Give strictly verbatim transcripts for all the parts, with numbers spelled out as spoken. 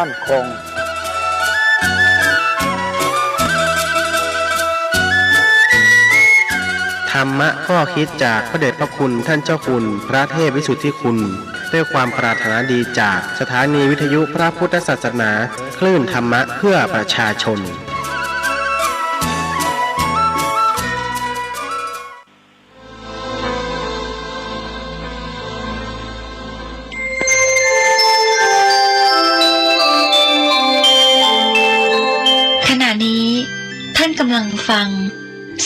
มั่นคง ธรรมะข้อคิดจากพระเดชพระคุณท่านเจ้าคุณพระเทพวิสุทธิคุณ ด้วยความปรารถนาดีจากสถานีวิทยุพระพุทธศาสนา คลื่นธรรมะเพื่อประชาชน ขณะนี้ท่านกำลังฟัง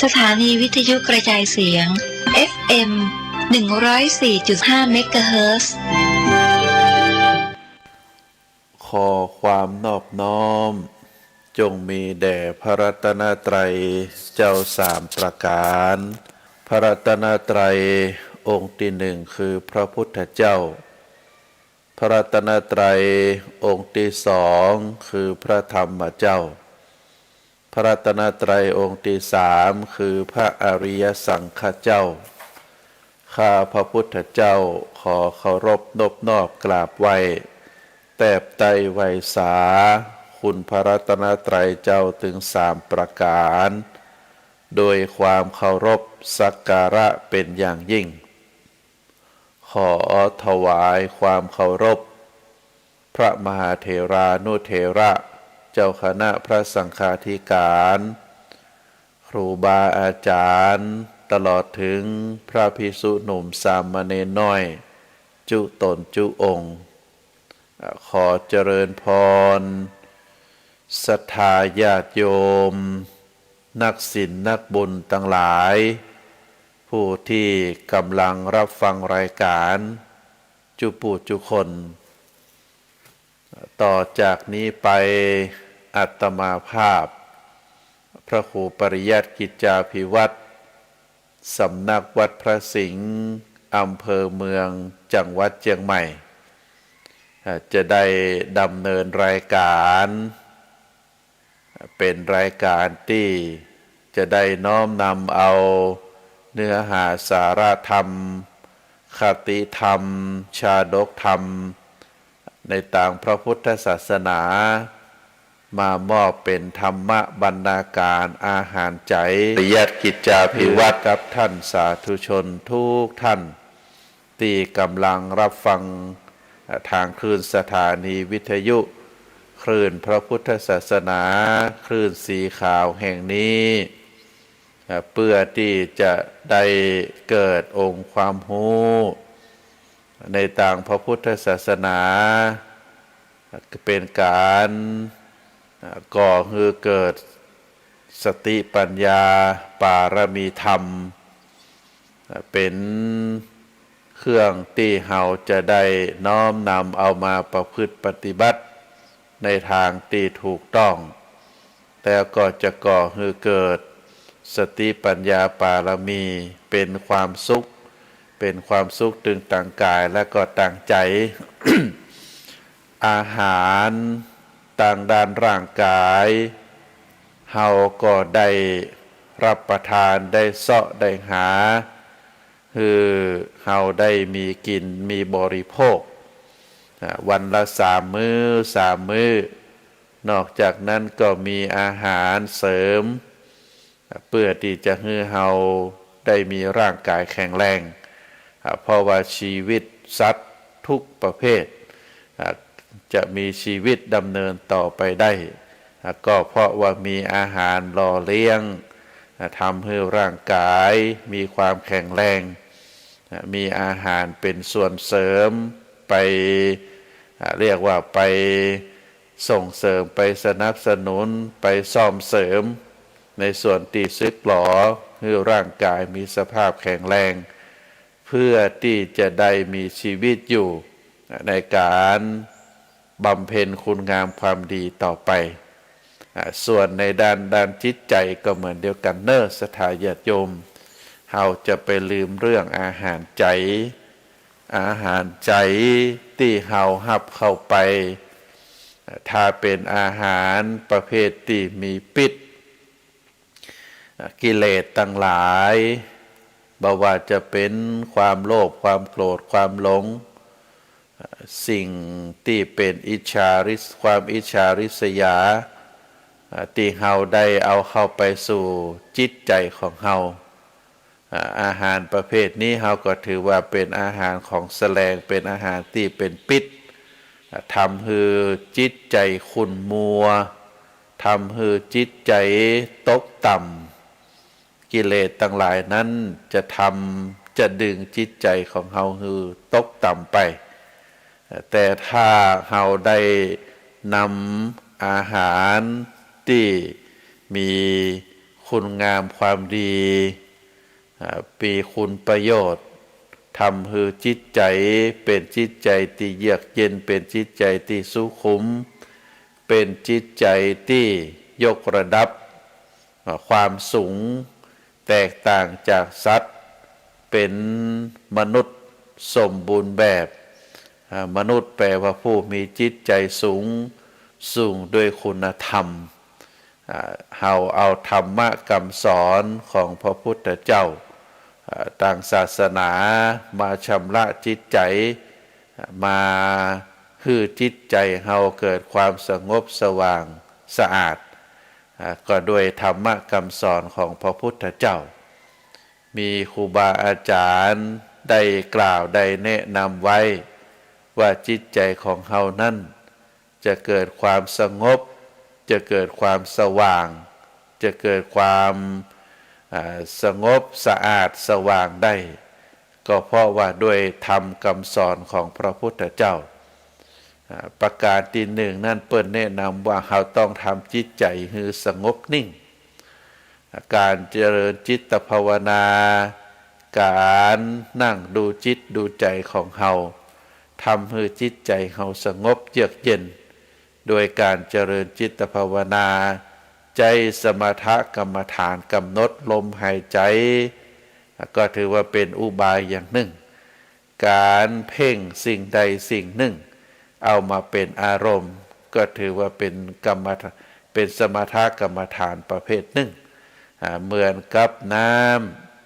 สถานีวิทยุกระจายเสียง เอฟเอ็ม หนึ่งร้อยสี่จุดห้า เมกะเฮิรตซ์ ขอความนอบน้อมจงมีแด่พระรัตนตรัยเจ้าสามประก๋าน พระรัตนตรัยองค์ตี้หนึ่งคือพระพุทธเจ้า พระรัตนตรัยองค์ตี้สองคือพระธรรมเจ้า พระรัตนตรัยองค์ตี้สามคือพระอริยสังฆเจ้า ข้าพระพุทธเจ้าขอเคารพนบนอบกราบไหว้ แตบใต้ไหว้สา คุณพระรัตนตรัยเจ้าตึงสามประก๋าน โดยความเคารพสักการะเป็นอย่างยิ่ง ขอถวายความเคารพ พระมหาเถรานุเถระ เจ้าคณะพระสังฆาธิการ ครูบาอาจารย์ ตลอดถึงพระภิกษุหนุ่มสามเณรน้อย จุตนจุองค์ ขอเจริญพร ศรัทธาญาติโยม นักศีลนักบุญตังหลาย ผู้ตี้กำลังรับฟังรายก๋าน จุผู้จุคน ต่อจากนี้ไปอาตมาภาพ พระครูปริยัติกิจจาภิวัฒน์ สำนักวัดพระสิงห์ อำเภอเมือง จังหวัดเชียงใหม่ จะได้ดำเนินรายก๋าน เป๋นรายก๋านตี้จะได้น้อมนำเอาเนื้อหาสาระธรรม คติธรรม ชาดกธรรม ในตางพระพุทธศาสนา มามอบเป๋นธรรมบรรณาการอาหารใจ๋ ปริยัติกิจจาภิวัฒน์ กับท่านสาธุชนทุกท่าน ตี้กำลังรับฟัง เอ่อ ตางคลื่นสถานีวิทยุ คลื่นพระพุทธศาสนา คลื่นสีขาวแห่งนี้ เอ่อ เปื้อตี้จะได้เกิดองค์ความฮู้ ในตางพระพุทธศาสนา เป๋นก๋าน เอ่อ ก่อหื้อเกิดสติปัญญาปารมีธรรม เอ่อ เป๋นเครื่องตี้เฮาจะได้น้อมนำเอามาประพฤติปฏิบัติในตางตี้ถูกต้อง แล้วก็จะก่อหื้อเกิดสติปัญญาปารมี เป๋นความสุข เป๋นความสุขตึงตางก๋ายและก็ตางใจ๋ อาหารตางด้านร่างกาย เฮาก็ได้รับประทาน ได้เซาะ ได้หา หื้อเฮาได้มีกิ๋น มีบริโภค อ่า วันละสามมื้อ สามมื้อ นอกจากนั้นก็มีอาหารเสริม เปื้อตี้จะหื้อเฮาได้มีร่างกายแข็งแรง อ่า เพราะว่าชีวิตสัตว์ทุกประเภท อ่า จะมีชีวิตดำเนินต่อไปได้ อ่า ก็เพราะว่ามีอาหารหล่อเลี้ยง อ่า ทำหื้อร่างกายมีความแข็งแรง อ่า มีอาหารเป๋นส่วนเสริมไป อ่า เรียกว่าไป ส่งเสริม ไปสนับสนุน ไปซ่อมเสริม ในส่วนตี้สึกหรอ หื้อร่างกายมีสภาพแข็งแรง เพื่อตี้จะได้มีชีวิตอยู่ในก๋านบำเพ็ญคุณงามความดีต่อไป อ่า ส่วนในด้าน ด้านจิตใจ๋ก็เหมือนเดียวกั๋นเน่อ ศรัทธาญาติโยม เฮาจะไปลืมเรื่องอาหารใจ๋ อาหารใจ๋ตี้เฮาฮับเข้าไป ถ้าเป๋นอาหารประเภทตี้มีพิษ กิเลสตังหลาย บ่ว่าจะเป๋นความโลภ ความโกรธ ความหลง สิ่งตี้เป๋นอิจฉาริษ- ความอิจฉาริษยา อ่า ตี้เฮาได้เอาเข้าไปสู่จิตใจ๋ของเฮา อ่า อาหารประเภทนี้เฮาก็ถือว่าเป๋นอาหารของแสลง เป๋นอาหารตี้เป๋นพิษ อ่า ทำหื้อจิตใจ๋ขุ่นมัว ทำหื้อจิตใจ๋ตกต่ำ กิเลสตังหลายนั้นจะทำ จะดึงจิตใจ๋ของเฮาหื้อตกต่ำไป แต่ถ้าเฮาได้นำอาหารตี้มีคุณงามความดี อ่า มีคุณประโยชน์ ทำหื้อจิตใจ๋เป๋นจิตใจ๋ตี้เยือกเย็น เป๋นจิตใจ๋ตี้สุขุม เป๋นจิตใจ๋ตี้ยกระดับ อ่า ความสูง แตกต่างจากสัตว์ เป๋นมนุษย์สมบูรณ์แบบ อ่า มนุษย์แปลว่าผู้มีจิตใจ๋สูง สูงด้วยคุณธรรม อ่า เฮาเอาธรรมะกำสอนของพระพุทธเจ้า อ่า ตางศาสนามาชำระจิตใจ๋ อ่า มาหื้อจิตใจ๋เฮาเกิดความสงบสว่างสะอาด อ่า ก็ด้วยธรรมะกำสอนของพระพุทธเจ้า มีครูบาอาจ๋ารย์ได้กล่าวได้แนะนำไว้ว่าจิตใจ๋ของเฮานั้นจะเกิดความสงบ จะเกิดความสว่าง จะเกิดความ อ่า สงบสะอาดสว่างได้ ก็เพราะว่าด้วยธรรมกำสอนของพระพุทธเจ้า อ่า ประการตี้นึ่งนั้นเปิ้นแนะนำว่าเฮาต้องทำจิตใจ๋หื้อสงบนิ่ง การเจริญจิตภาวนา การนั่งดูจิตดูใจ๋ของเฮา ทำหื้อจิตใจ๋เฮาสงบเยือกเย็น โดยการเจริญจิตภาวนา ใจ๊สมถกรรมฐานกำหนดลมหายใจ๋ ก็ถือว่าเป๋นอุบายอย่างนึ่ง การเพ่งสิ่งใดสิ่งนึ่ง เอามาเป๋นอารมณ์ ก็ถือว่าเป๋นกรรมฐ- เป๋นสมถกรรมฐานประเภทนึ่ง อ่า เหมือนกับน้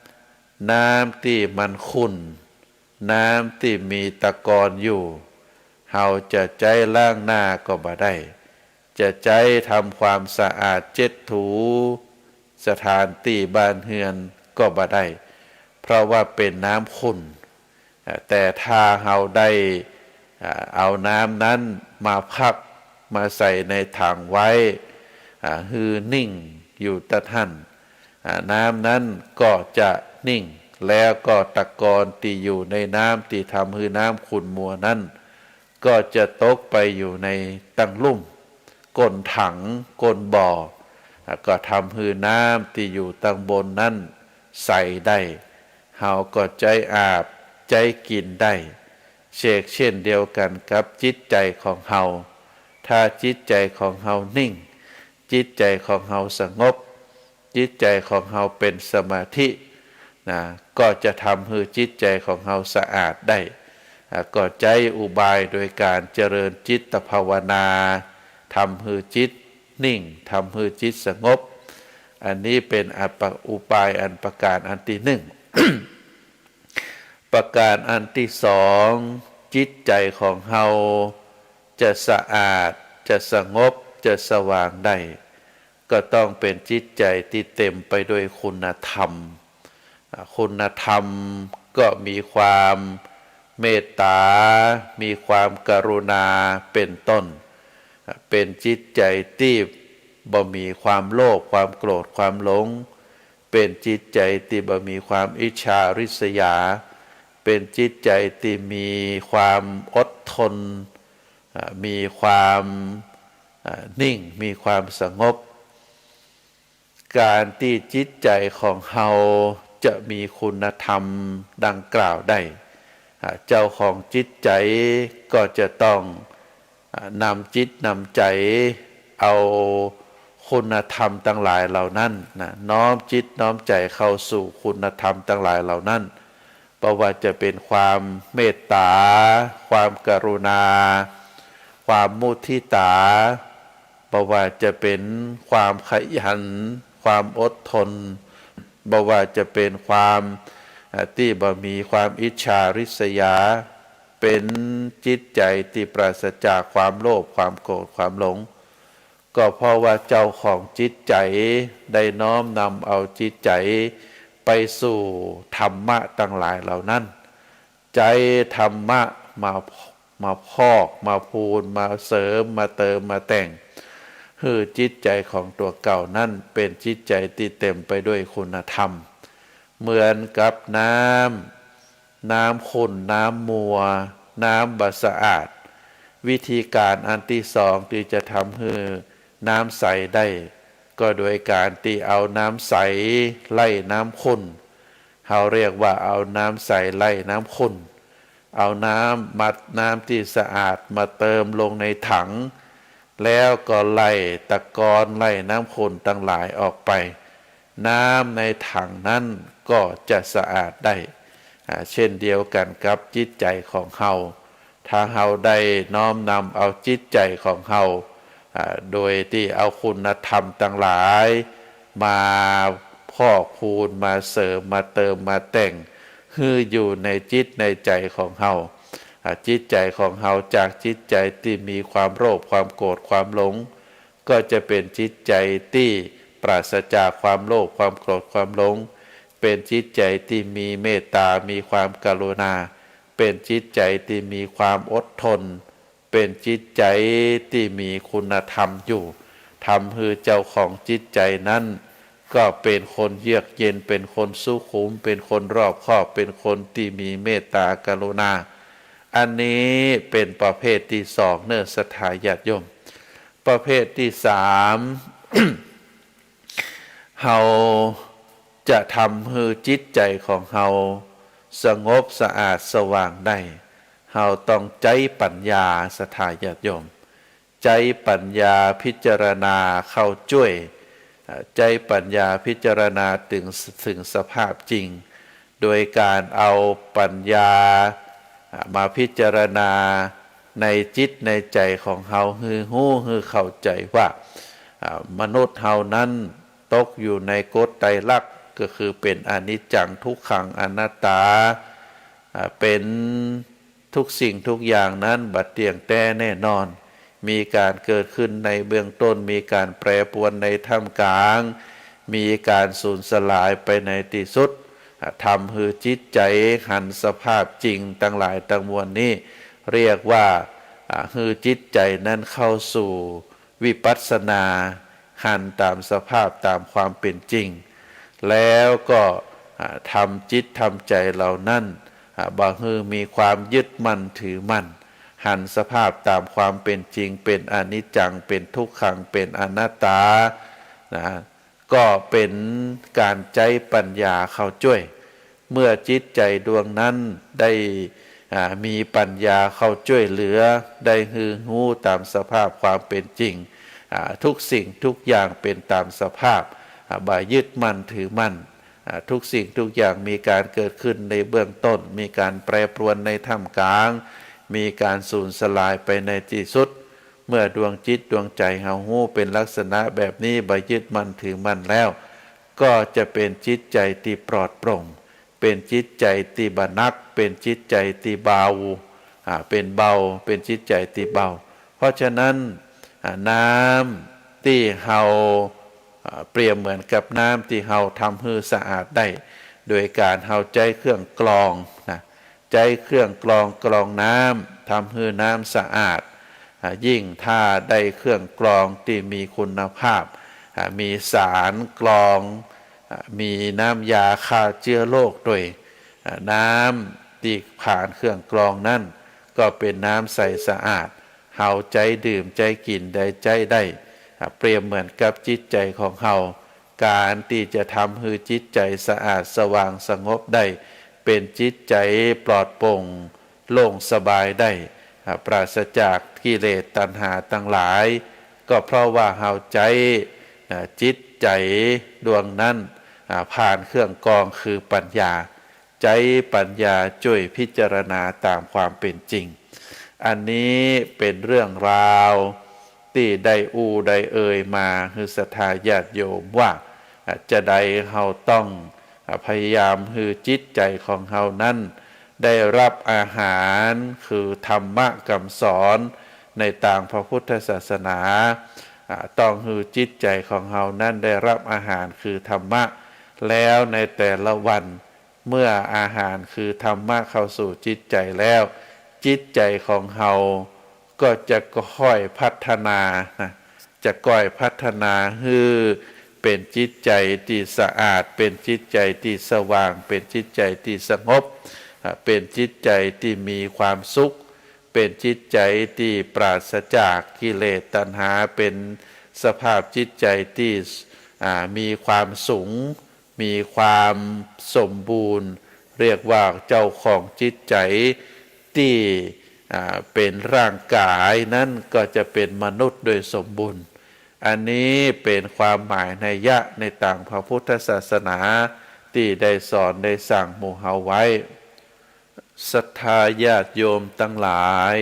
ำ น้ำตี้มันขุ่น น้ำตี้มีตะกอนอยู่ เฮาจะใจ๊ล้างหน้าก็บ่ได้ จะใจ๊ทำความสะอาดเจ็ดถู สถานตี้บ้านเฮือนก็บ่ได้ เพราะว่าเป๋นน้ำขุ่น อ่า แต่ถ้าเฮาได้ อ่า เอาน้ำนั้นมาพัก มาใส่ในถังไว้ อ่า หื้อนิ่งอยู่ตะหั้น อ่า น้ำนั้นก็จะนิ่ง แล้วก็ตะกอนตี้อยู่ในน้ำตี้ทำหื้อน้ำขุ่นมัวนั้น ก็จะตกไปอยู่ในตังลุ่ม ก้นถัง ก้นบ่อ อ่า ก็ทำหื้อน้ำตี้อยู่ตังบนนั้นใสได้ เฮาก็ใจ๊อาบ ใจ๊กิ๋นได้ เชกเช่นเดียวกั๋นกับจิตใจ๋ของเฮา ถ้าจิตใจ๋ของเฮานิ่ง จิตใจ๋ของเฮาสงบ จิตใจ๋ของเฮาเป๋นสมาธิ นะ ก็จะทำหื้อจิตใจ๋ของเฮาสะอาดได้ อ่า ก็ใจ๊อุบายโดยการเจริญจิตภาวนา ทำหื้อจิตนิ่ง ทำหื้อจิตสงบ อันนี้เป๋นอันประ- อุบายอันประการอันตี้นึ่ง ประการอันตี้สอง จิตใจ๋ของเฮาจะสะอาด จะสงบ จะสว่างได้ ก็ต้องเป๋นจิตใจ๋ตี้เต็มไปด้วยคุณธรรม อ่า คุณธรรมก็มีความเมตต๋า มีความกรุณา เป๋นต้น อ่า เป๋นจิตใจ๋ตี้บ่มีความโลภ ความโกรธ ความหลง เป๋นจิตใจ๋ตี้บ่มีความอิจฉาริษยา เป๋นจิตใจ๋ตี้มีความอดทน อ่า มีความ อ่า นิ่ง มีความสงบ การตี้จิตใจ๋ของเฮาจะมีคุณธรรมดังกล่าวได้ อ่า เจ้าของจิตใจ๋ก็จะต้อง อ่า นำจิตนำใจ๋เอาคุณธรรมตังหลายเหล่านั้นนะ น้อมจิตน้อมใจ๋เข้าสู่คุณธรรมตังหลายเหล่านั้น บ่ว่าจะเป๋นความเมตต๋า ความกรุณา ความมุทิตา บ่ว่าจะเป๋นความขยัน ความอดทน บ่ว่าจะเป๋นความ อ่า ตี้บ่มีความอิจฉาริษยา เป๋นจิตใจ๋ตี้ปราศจากความโลภ ความโกรธ ความหลง ก็เพราะว่าเจ้าของจิตใจ๋ได้น้อมนำเอาจิตใจ๋ไปสู่ธรรมะตังหลายเหล่านั้น ใจ๊ธรรมะมา มาพอก มาพูน มาเสริม มาเติม มาแต่ง หื้อจิตใจ๋ของตั๋วเก่านั้นเป๋นจิตใจ๋ตี้เต็มไปด้วยคุณธรรม เหมือนกับน้ำ น้ำขุ่น น้ำมัว น้ำบ่สะอาด วิธีก๋านอันตี้สองตี้จะทำหื้อน้ำใสได้ ก็โดยก๋านตี้เอาน้ำใสไล่น้ำขุ่น เฮาเรียกว่าเอาน้ำใสไล่น้ำขุ่น เอาน้ำมา น้ำตี้สะอาดมาเติมลงในถัง แล้วก็ไล่ตะกอน ไล่น้ำขุ่นตังหลายออกไป น้ำในถังนั้นก็จะสะอาดได้ อ่า เช่นเดียวกั๋นกับจิตใจ๋ของเฮา ถ้าเฮาได้น้อมนำเอาจิตใจ๋ของเฮา อ่า โดยตี้เอาคุณธรรมตังหลายมาพอกพูน มาเสริม มาเติม มาแต่ง หื้ออยู่ในจิตในใจ๋ของเฮา อ่า จิตใจ๋ของเฮาจากจิตใจ๋ตี้มีความโลภ ความโกรธ ความหลง ก็จะเป๋นจิตใจ๋ตี้ปราศจากความโลภ ความโกรธ ความหลง เป๋นจิตใจ๋ตี้มีเมตตา มีความกรุณา เป๋นจิตใจ๋ตี้มีความอดทน เป๋นจิตใจ๋ตี้มีคุณธรรมอยู่ ทำหื้อเจ้าของจิตใจ๋นั้น ก็เป๋นคนเยือกเย็น เป๋นคนสุขุม เป๋นคนรอบคอบ เป๋นคนตี้มีเมตตากรุณา อันนี้เป๋นประเภทตี้สองเน่อ ศรัทธาญาติโยม ประเภทตี้สาม เฮาจะทำหื้อจิตใจ๋ของเฮาสงบสะอาดสว่างได้ เฮาต้องใจ๊ปัญญา ศรัทธาญาติโยม ใจ๊ปัญญาพิจารณาเข้าจ้วย เอ่อ ใจ๊ปัญญาพิจารณาเถิง เถิงสภาพจริง โดยก๋านเอาปัญญา อ่า มาพิจารณาในจิตในใจ๋ของเฮา หื้อฮู้ หื้อเข้าใจ๋ว่า อ่า มนุษย์เฮานั้นตกอยู่ในกฎไตรลักษณ์ ก็คือเป๋นอนิจจัง ทุกขัง อนัตตา อ่า เป๋นทุกสิ่งทุกอย่างนั้นบ่เตี้ยงแต๊แน่นอน มีก๋านเกิดขึ้นในเบื้องต้น มีก๋านแปรปรวนในท่ามกลาง มีก๋านสูญสลายไปในตี้สุด อ่า ทำหื้อจิตใจ๋หันสภาพจริงตังหลายตังมวลนี้ เรียกว่า อ่า หื้อจิตใจ๋นั้นเข้าสู่วิปัสสนา หันต๋ามสภาพต๋ามความเป๋นจริง แล้วก็ อ่า ทำจิตทำใจ๋เหล่านั้น อ่า บ่หื้อมีความยึดมั่นถือมั่น หันสภาพต๋ามความเป๋นจริง เป๋นอนิจจัง เป๋นทุกขัง เป๋นอนัตตา นะ ก็เป๋นก๋านใจ๊ปัญญาเข้าจ้วย เมื่อจิตใจ๋ดวงนั้นได้ อ่า มีปัญญาเข้าจ้วยเหลือ ได้หื้อฮู้ต๋ามสภาพความเป๋นจริง อ่า ทุกสิ่งทุกอย่างเป๋นต๋ามสภาพ อ่า บ่ยึดมั่นถือมั่น อ่า ทุกสิ่งทุกอย่างมีก๋านเกิดขึ้นในเบื้องต้น มีก๋านแปรปรวนในท่ามกลาง มีก๋านสูญสลายไปในตี้สุด เมื่อดวงจิตดวงใจ๋เฮาฮู้เป๋นลักษณะแบบนี้ บ่ยึดมั่นถือมั่นแล้ว ก็จะเป๋นจิตใจ๋ตี้ปลอดโปร่ง เป๋นจิตใจ๋ตี้บ่หนัก เป๋นจิตใจ๋ตี้เบา อ่า เป๋นเบา เป๋นจิตใจ๋ตี้เบา เพราะฉะนั้น อ่า น้ำตี้เฮา อ่า เปรียบเหมือนกับน้ำตี้เฮาทำหื้อสะอาดได้ โดยก๋านเฮาใจ๊เครื่องกรองนะ ใจ๊เครื่องกรอง กรองน้ำ ทำหื้อน้ำสะอาด อ่า ยิ่งถ้าได้เครื่องกรองตี้มีคุณภาพ อ่า มีสารกรอง อ่า มีน้ำยาฆ่าเจื๊อโรคตวย อ่า น้ำตี้ผ่านเครื่องกรองนั้น ก็เป๋นน้ำใสสะอาด เฮาใจ๊ดื่ม ใจ๊กิ๋นได้ ใจ๊ได้ อ่า เปรียบเหมือนกับจิตใจ๋ของเฮา ก๋านตี้จะทำหื้อจิตใจ๋สะอาดสว่างสงบได้ เป๋นจิตใจ๋ปลอดโปร่งโล่งสบายได้ อ่า ปราศจากกิเลสตัณหาตังหลาย ก็เพราะว่าเฮาใจ๊ อ่า จิตใจ๋ดวงนั้น อ่า ผ่านเครื่องกรองคือปัญญา ใจ๊ปัญญาจ้วยพิจารณาต๋ามความเป๋นจริง อันนี้เป๋นเรื่องราวตี้ได้อู้ได้เอ่ยมาหื้อศรัทธาญาติโยมว่า อ่า จาใดเฮาต้อง อ่า พยายามหื้อจิตใจ๋ของเฮานั้น ได้ฮับอาหารคือธรรมะกำสอนในตางพระพุทธศาสนา อ่า ต้องหื้อจิตใจ๋ของเฮานั้นได้ฮับอาหารคือธรรมะ แล้วในแต่ละวัน เมื่ออาหารคือธรรมะเข้าสู่จิตใจ๋แล้ว จิตใจ๋ของเฮาก็จะก้อยพัฒนานะ จะก้อยพัฒนาหื้อเป๋นจิตใจ๋ตี้สะอาด เป๋นจิตใจ๋ตี้สว่าง เป๋นจิตใจ๋ตี้สงบ อ่า เป๋นจิตใจ๋ตี้มีความสุข เป๋นจิตใจ๋ตี้ปราศจากกิเลสตัณหา เป๋นสภาพจิตใจ๋ตี้ อ่า มีความสูง มีความสมบูรณ์ เรียกว่าเจ้าของจิตใจ๋ตี้ อ่า เป๋นร่างก๋ายนั้นก็จะเป๋นมนุษย์โดยสมบูรณ์ อันนี้เป๋นความหมายนัยยะในตางพระพุทธศาสนาตี้ได้สอนได้สั่งหมู่เฮาไว้ ศรัทธาญาติโยมตังหลาย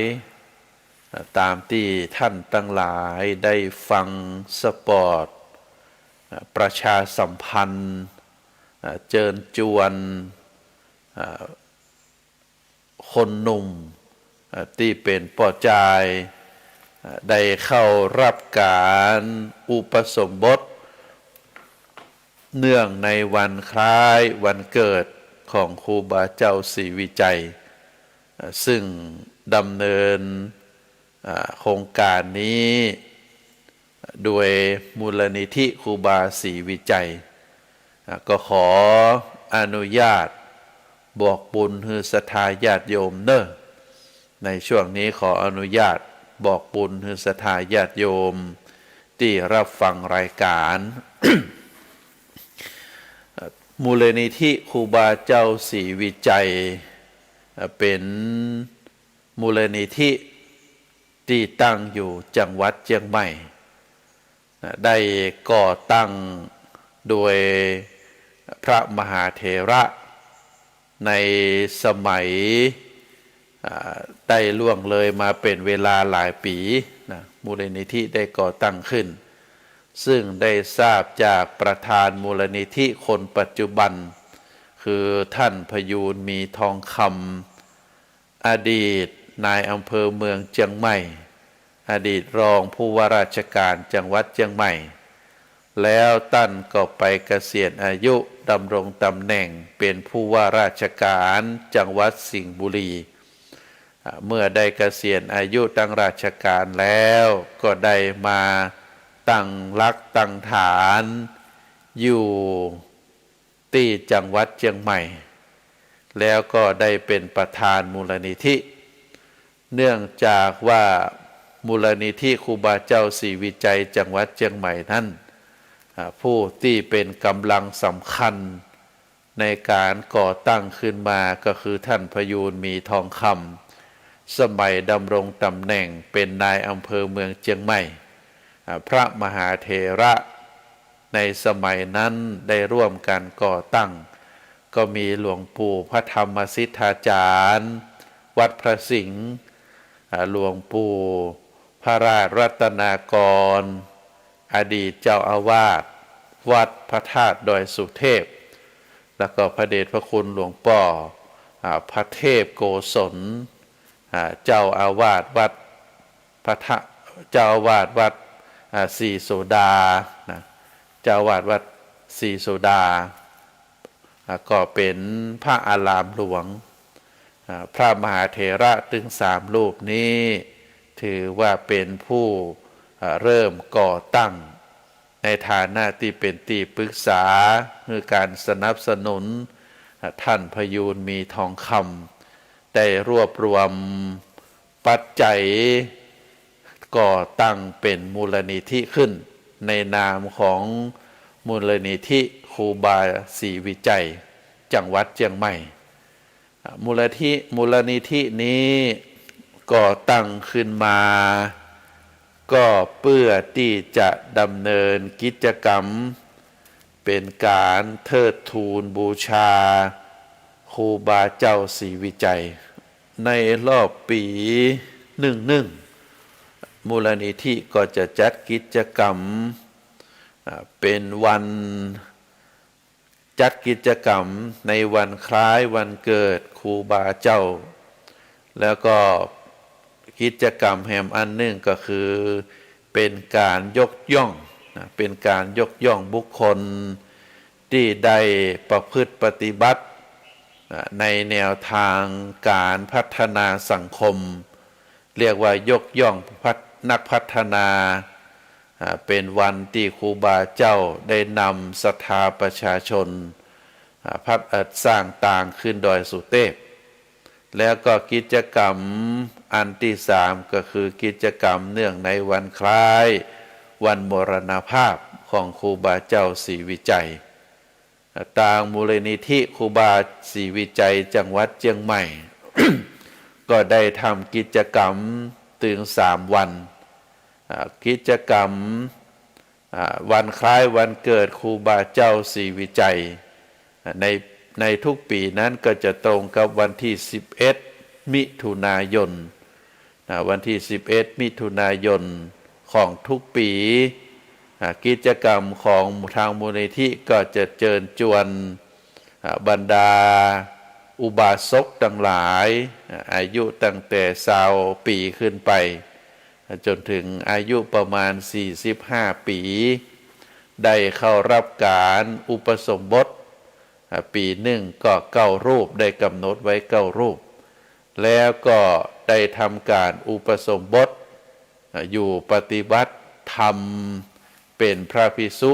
ตามตี้ต้านตังหลายได้ฟังสปอต ประชาสัมพันธ์ เจิญจวน คนหนุ่ม ตี้เป๋นป้อจาย ได้เข้าฮับก๋านอุปสมบท เนื่องในวันคล้ายวันเกิดของครูบาเจ้าศรีวิชัย เอ่อ ซึ่งดำเนิน เอ่อ โครงก๋านนี้ โดยมูลนิธิครูบาศรีวิชัย เอ่อ ก็ขออนุญาตบอกบุญหื้อศรัทธาญาติโยมเน่อ ในช่วงนี้ขออนุญาตบอกบุญหื้อศรัทธาญาติโยมตี้ฮับฟังรายก๋าน มูลนิธิครูบาเจ้าศรีวิชัย เอ่อ เป๋นมูลนิธิตี้ตั้งอยู่จังหวัดเจียงใหม่ นะ ได้ก่อตั้งโดยพระมหาเถระในสมัย อ่า ได้ล่วงเลยมาเป๋นเวลาหลายปี๋นะ มูลนิธิได้ก่อตั้งขึ้น ซึ่งได้ทราบจากประธานมูลนิธิคนปัจจุบัน คือท่านพยูนมีทองคำ อดีตนายอำเภอเมืองเจียงใหม่ อดีตรองผู้ว่าราชการจังหวัดเจียงใหม่ แล้วต้านก็ไปเกษียณอายุดำรงต๋ำแหน่งเป๋นผู้ว่าราชการจังหวัดสิงห์บุรี อ่า เมื่อได้เกษียณอายุตางราชการแล้ว ก็ได้มาตั้งหลักตั้งฐานอยู่ ตี้จังหวัดเจียงใหม่ แล้วก็ได้เป๋นประธานมูลนิธิ เนื่องจากว่ามูลนิธิครูบาเจ้าศรีวิชัยจังหวัดเจียงใหม่นั้น อ่า ผู้ตี้เป๋นก๋ำลังสำคัญในก๋านก่อตั้งขึ้นมาก็คือท่านพยูนมีทองคำ สมัยดำรงต๋ำแหน่งเป๋นนายอำเภอเมืองเจียงใหม่ อ่า พระมหาเถระในสมัยนั้นได้ร่วมกั๋นก่อตั้ง ก็มีหลวงปู่พระธรรมสิทธาจารย์ วัดพระสิงห์ อ่า หลวงปู่พระราชรัตนากร อดีตเจ้าอาวาสวัดพระธาตุดอยสุเทพ แล้วก็พระเดชพระคุณหลวงป้อ อ่า พระเทพโกศล อ่า เจ้าอาวาสวัดพระธา- เจ้าอาวาสวัด อ่า ศรีโสดา นะ เจ้าอาวาสวัดศรีโสดา อ่า ก็เป๋นพระอารามหลวง อ่า พระมหาเถระตึงสามรูปนี้ ถือว่าเป๋นผู้ อ่า เริ่มก่อตั้ง ในฐานะตี้เป๋นตี้ปึกษา หื้อก๋านสนับสนุน อ่า ท่านพยูนมีทองคำ ได้รวบรวมปัจจัยก่อตั้งเป๋นมูลนิธิขึ้น ในนามของมูลนิธิครูบาศรีวิชัย จังหวัดเจียงใหม่ อ่า มูลนิธิ- มูลนิธินี้ก่อตั้งขึ้นมา ก็เพื่อตี้จะดำเนินกิจกรรม เป๋นก๋านเทิดทูนบูชาครูบาเจ้าศรีวิชัย ในรอบปี๋นึ่งนึ่ง มูลนิธิก็จะจัดกิจกรรม อ่า เป๋นวัน จัดกิจกรรมในวันคล้ายวันเกิดครูบาเจ้า แล้วก็กิจกรรมแหมอันนึ่งก็คือ เป๋นก๋านยกย่องนะ เป๋นก๋านยกย่องบุคคลตี้ได้ประพฤติปฏิบัตินะ ในแนวตางก๋านพัฒนาสังคม เรียกว่ายกย่องพัฒ- นักพัฒนา อ่า เป๋นวันตี้ครูบาเจ้าได้นำศรัทธาประชาชน อ่า พัฒ- อ่า สร้างตางขึ้นดอยสุเตพ แล้วก็กิจกรรมอันตี้สามก็คือกิจกรรมเนื่องในวันคล้ายวันมรณภาพของครูบาเจ้าศรีวิชัย ตางมูลนิธิครูบาศรีวิชัยจังหวัดเจียงใหม่ ก็ได้ทำกิจกรรมตึงสามวัน อ่า กิจกรรม อ่า วันคล้ายวันเกิดครูบาเจ้าศรีวิชัย อ่า ใน- ในทุกปี๋นั้นก็จะตรงกับวันตี้สิบเอ็ดมิถุนายน นะ วันตี้สิบเอ็ดมิถุนายนของทุกปี๋ อ่า กิจกรรมของตางมูลนิธิก็จะเจิญจวน อ่า บรรดาอุบาสกตังหลาย อ่า อายุตั้งแต่ซาวปี๋ขึ้นไป อ่า จ๋นเถิงอายุประมาณสี่สิบห้าปี๋ ได้เข้าฮับก๋านอุปสมบท อ่า ปี๋นึ่งก็เก้ารูป ได้ก๋ำหนดไว้เก้ารูป แล้วก็ได้ทำก๋านอุปสมบท อ่า อยู่ปฏิบัติธรรมเป๋นพระภิกษุ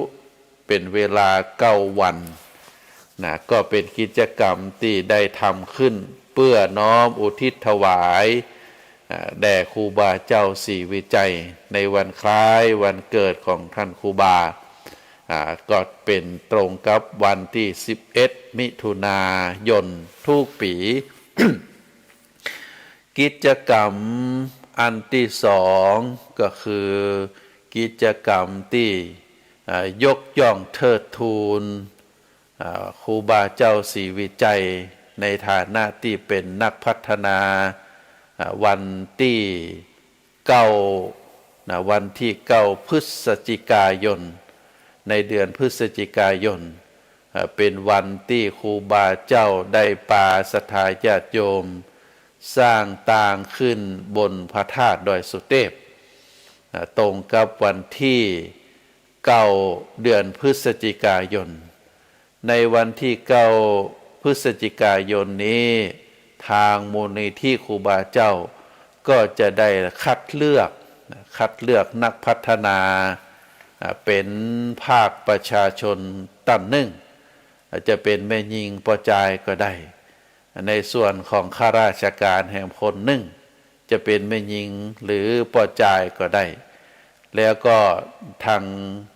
เป๋นเวลาเก้าวัน นะ ก็เป๋นกิจกรรมตี้ได้ทำขึ้นเปื้อน้อมอุทิศถวาย อ่า แด่ครูบาเจ้าศรีวิชัย ในวันคล้ายวันเกิดของต้านครูบา อ่า ก็เป๋นตรงกับวันตี้สิบเอ็ดมิถุนายนทุกปี๋ กิจกรรมอันตี้สองก็คือกิจกรรมตี้ อ่า ยกย่องเทิดทูน อ่า ครูบาเจ้าศรีวิชัย ในฐานะตี้เป๋นนักพัฒนา อ่า วันตี้เก้า นะ วันตี้เก้าพฤศจิกายน ในเดือนพฤศจิกายน อ่า เป๋นวันตี้ครูบาเจ้าได้ปาศรัทธาญาติโยม สร้างตางขึ้นบนพระธาตุดอยสุเตพ อ่า ตรงกับวันตี้เก้าเดือนพฤศจิกายน ในวันตี้เก้าพฤศจิกายนนี้ ตางมูลนิธิครูบาเจ้าก็จะได้คัดเลือก คัดเลือกนักพัฒนา อ่า เป๋นภาคประชาชนต้านนึ่ง อาจจะเป๋นแม่ญิงป้อจายก็ได้ ในส่วนของข้าราชก๋านแหมคนนึ่ง จะเป๋นแม่ญิงหรือป้อจายก็ได้ แล้วก็ตาง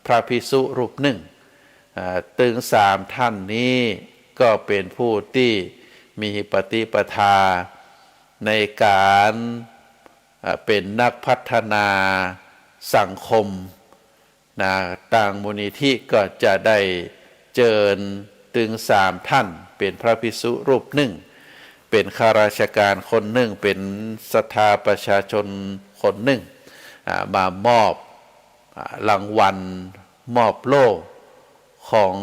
พระภิกษุรูปนึ่ง อ่า ตึงสามต้านนี้ก็เป๋นผู้ตี้มีปฏิปทาในก๋าน อ่า เป๋นนักพัฒนาสังคม นะ ตางมูลนิธิก็จะได้เจิญตึงสามต้าน เป๋นพระภิกษุรูปนึ่ง เป๋นข้าราชก๋านคนนึ่ง เป๋นศรัทธาประชาชนคนนึ่ง อ่า มามอบ อ่า รางวัล มอบโล่ของ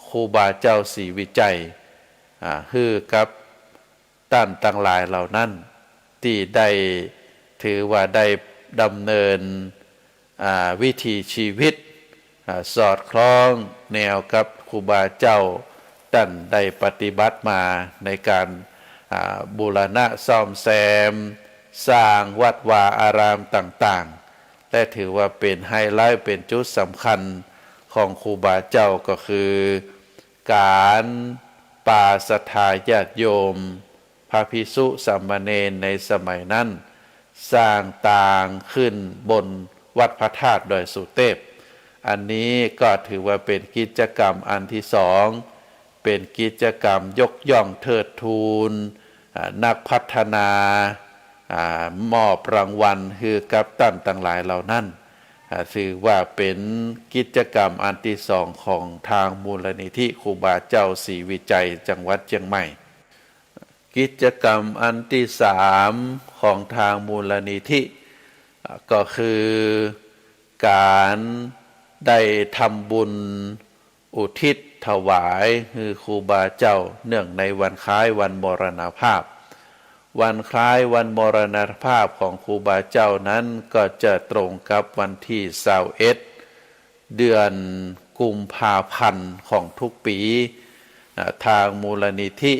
ครูบาเจ้าศรีวิชัย อ่า หื้อกับ ต้านตังหลายเหล่านั้น ตี้ได้ถือว่าได้ดำเนิน อ่า วิถีชีวิต อ่า สอดคล้องแนวกับครูบาเจ้าต้านได้ปฏิบัติมาในก๋าน อ่า บูรณะซ่อมแซม สร้างวัดวาอารามต่างๆ และถือว่าเป๋นไฮไลต์ เป๋นจุดสำคัญของครูบาเจ้าก็คือ ก๋านปาศรัทธาญาติโยม พระภิกษุสามเณรในสมัยนั้น สร้างตางขึ้นบนวัดพระธาตุดอยสุเตพ อันนี้ก็ถือว่าเป๋นกิจกรรมอันตี้สอง เป๋นกิจกรรมยกย่องเทิดทูน อ่า นักพัฒนา อ่า มอบรางวัลหื้อกับต้านตังหลายเหล่านั้น อ่า ถือว่าเป๋นกิจกรรมอันตี้สองของตางมูลนิธิครูบาเจ้าศรีวิชัยจังหวัดเจียงใหม่ กิจกรรมอันตี้สามของตางมูลนิธิ อ่า ก็คือก๋านได้ทำบุญ อุทิศถวายหื้อครูบาเจ้าเนื่องในวันคล้ายวันมรณภาพ วันคล้ายวันมรณภาพของครูบาเจ้านั้นก็จะตรงกับวันตี้ซาวเอ็ด เดือนกุมภาพันธ์ของทุกปี๋ อ่า ตางมูลนิธิ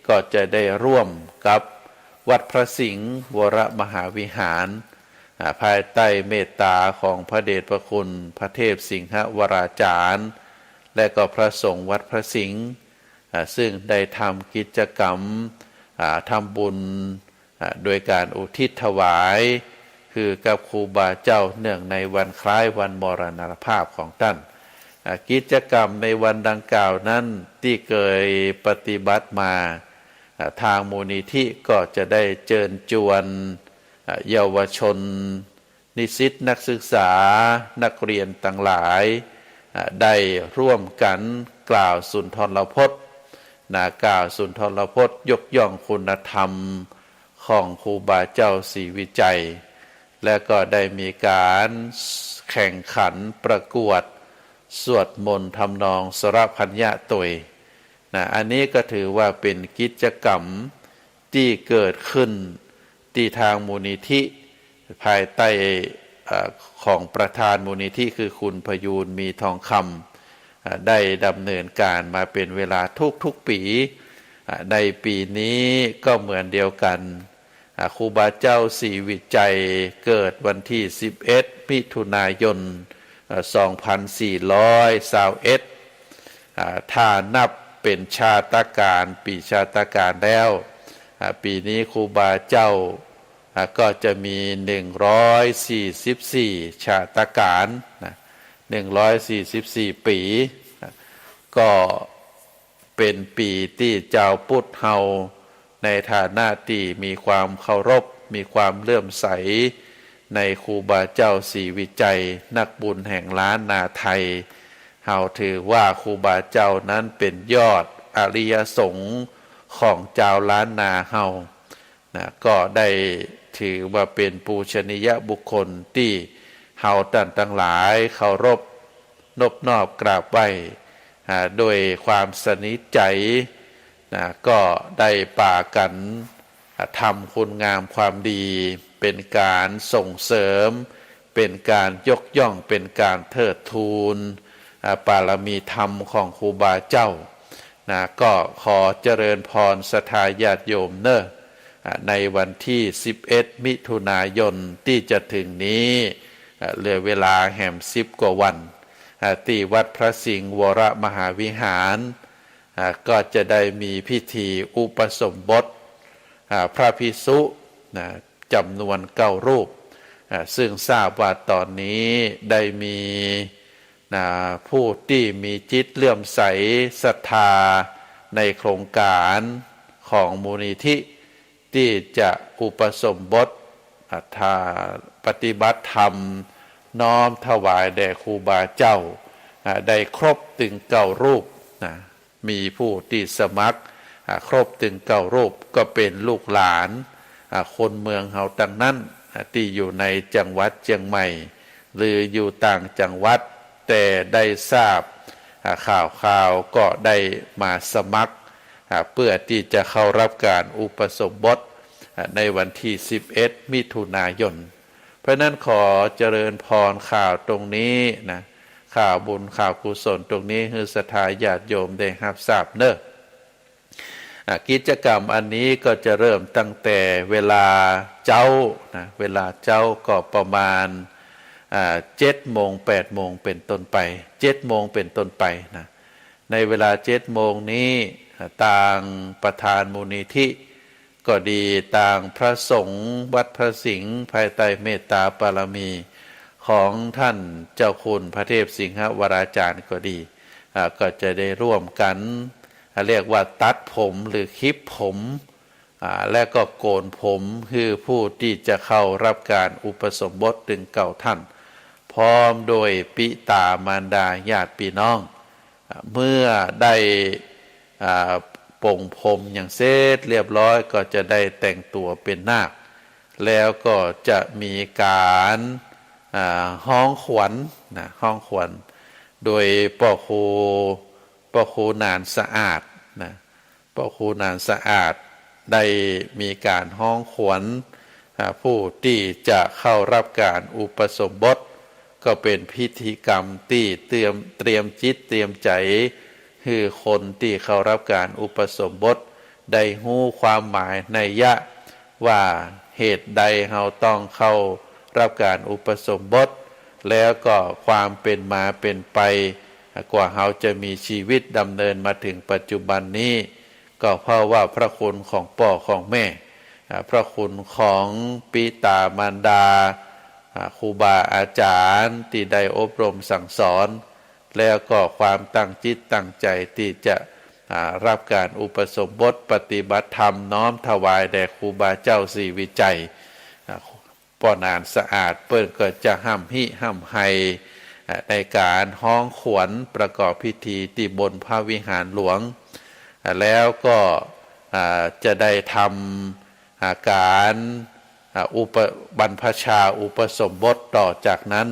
ก็จะได้ร่วมกับวัดพระสิงห์วรมหาวิหาร อ่า ภายใต้เมตต๋าของพระเดชพระคุณพระเทพสิงหวราจารย์ และก็พระสงฆ์วัดพระสิงห์ อ่า ซึ่งได้ทำกิจกรรม อ่า ทำบุญ อ่า โดยก๋านอุทิศถวายหื้อกับครูบาเจ้าเนื่องในวันคล้ายวันมรณภาพของต้าน อ่า กิจกรรมในวันดังกล่าวนั้นตี้เกยปฏิบัติมา อ่า ตางมูลนิธิก็จะได้เจิญจวน อ่า เยาวชน นิสิตนักศึกษา นักเรียนตังหลาย อ่า ได้ร่วมกั๋นกล่าวสุนทรพจน์ นะ กล่าวสุนทรพจน์ยกย่องคุณธรรมของครูบาเจ้าศรีวิชัย และก็ได้มีก๋านแข่งขันประกวดสวดมนต์ทำนองสรพัญญะตวย นะ อันนี้ก็ถือว่าเป๋นกิจกรรมตี้เกิดขึ้นตี้ตางมูลนิธิ ภายใต้ เอ่อ ของประธานมูลนิธิคือคุณพยูนมีทองคำ เอ่อ ได้ดำเนินก๋านมาเป๋นเวลาทุกๆ ปี๋ อ่า ในปี๋นี้ก็เหมือนเดียวกั๋น อ่า ครูบาเจ้าศรีวิชัยเกิดวันตี้สิบเอ็ด มิถุนายน เอ่อ สองพันสี่ร้อยซาวเอ็ด อ่า ถ้านับเป๋นชาตกาล ปี๋ชาตกาลแล้ว อ่า ปี๋นี้ครูบาเจ้า อ่า ก็จะมีหนึ่งร้อยสี่สิบสี่ชาตกาลนะ หนึ่งร้อยสี่สิบสี่ปี๋ อ่า ก็เป๋นปี๋ตี้จาวพุทธเฮา ในฐานะตี้มีความเคารพ มีความเลื่อมใสในครูบาเจ้าศรีวิชัย นักบุญแห่งล้านนาไทย เฮาถือว่าครูบาเจ้านั้นเป๋นยอดอริยสงฆ์ของจาวล้านนาเฮา นะ ก็ได้ถือว่าเป๋นปูชนียบุคคลตี้เฮาต้านตังหลายเคารพนบนอบกราบไหว้ อ่า โดยความสนิทใจ๋ นะ ก็ได้ปากั๋น อ่า ทำคุณงามความดี เป๋นก๋านส่งเสริม เป๋นก๋านยกย่อง เป๋นก๋านเทิดทูน อ่า บารมีธรรมของครูบาเจ้า นะ ก็ขอเจริญพรศรัทธาญาติโยมเน่อ อ่า ในวันตี้สิบเอ็ด มิถุนายนตี้จะเถิงนี้ อ่า เหลือเวลาแหมสิบกว่าวัน อ่า ตี้วัดพระสิงห์วรมหาวิหาร อ่า ก็จะได้มีพิธีอุปสมบท อ่า พระภิกษุ นะ จ๋ำนวนเก้ารูป อ่า ซึ่งทราบว่าต๋อนนี้ได้มี นะ ผู้ตี้มีจิตเลื่อมใสศรัทธาในโครงก๋านของมูลนิธิตี้จะอุปสมบท อ่า ถ้าปฏิบัติธรรมน้อมถวายแด่ครูบาเจ้า อ่า ได้ครบตึงเก้ารูป นะ มีผู้ตี้สมัคร อ่า ครบตึงเก้ารูป ก็เป๋นลูกหลาน อ่า คนเมืองเฮาตังนั้น อ่า ตี้อยู่ในจังหวัดเจียงใหม่ หรืออยู่ต่างจังหวัด แต่ได้ทราบ อ่า ข่าวคราวก็ได้มาสมัคร อ่า เปื้อตี้จะเข้าฮับก๋านอุปสมบท อ่า ในวันตี้สิบเอ็ด มิถุนายน เพราะฉะนั้นขอเจริญพรข่าวตรงนี้นะ ข่าวบุญข่าวกุศลตรงนี้หื้อศรัทธาญาติโยมได้ฮับทราบเน่อ อ่ะ กิจกรรมอันนี้ก็จะเริ่มตั้งแต่เวลาเจ๊านะ เวลาเจ๊าก็ประมาณ อ่า เจ็ดโมง แปดโมงเป๋นต้นไป เจ็ดโมงเป๋นต้นไปนะ ในเวลาเจ็ดโมงนี้ อ่า ตางประธานมูลนิธิก็ดี ตางพระสงฆ์วัดพระสิงห์ ภายใต้เมตตาบารมีของท่านเจ้าคุณพระเทพสิงหวราจารย์ก็ดี อ่า ก็จะได้ร่วมกั๋น อ่า เรียกว่าตัดผมหรือคลิปผม อ่า และก็โกนผมหื้อผู้ตี้จะเข้าฮับก๋านอุปสมบทตึงเก้าท่าน พร้อมโดยปิต๋ามารดาญาติปี้น้อง อ่า เมื่อได้ อ่า ปลงผมหยังเสร็จเรียบร้อยก็จะได้แต่งตั๋วเป๋นนาค แล้วก็จะมีก๋าน อ่า ฮ้องขวัญนะ ฮ้องขวัญ โดยป้อครู ป้อครูหนานสะอาดนะ ป้อครูหนานสะอาดได้มีก๋านฮ้องขวัญ อ่า ผู้ตี้จะเข้าฮับก๋านอุปสมบท ก็เป๋นพิธีกรรมตี้เตรียม เตรียมจิตเตรียมใจ๋ หื้อคนตี้เข้าฮับก๋านอุปสมบท ได้ฮู้ความหมายนัยยะ ว่าเหตุใดเฮาต้องเข้าฮับก๋านอุปสมบท แล้วก็ความเป๋นมาเป๋นไป กว่าเฮาจะมีชีวิตดำเนินมาเถิงปัจจุบันนี้ ก็เพราะว่าพระคุณของป้อของแม่ อ่า พระคุณของปิตามารดา อ่า ครูบาอาจ๋ารย์ตี้ได้อบรมสั่งสอน แล้วก็ความตั้งจิตตั้งใจ๋ตี้จะ อ่า ฮับก๋านอุปสมบทปฏิบัติธรรมน้อมถวายแด่ครูบาเจ้าศรีวิชัย อ่า ป้อหนานสะอาดเปิ้นก็จะฮ่ำฮิฮ่ำไฮ อ่า ในก๋านฮ้องขวัญประกอบพิธีตี้บนพระวิหารหลวง อ่า แล้วก็ อ่า จะได้ทำ อ่า ก๋าน อ่า อุป บรรพชาอุปสมบทต่อจากนั้น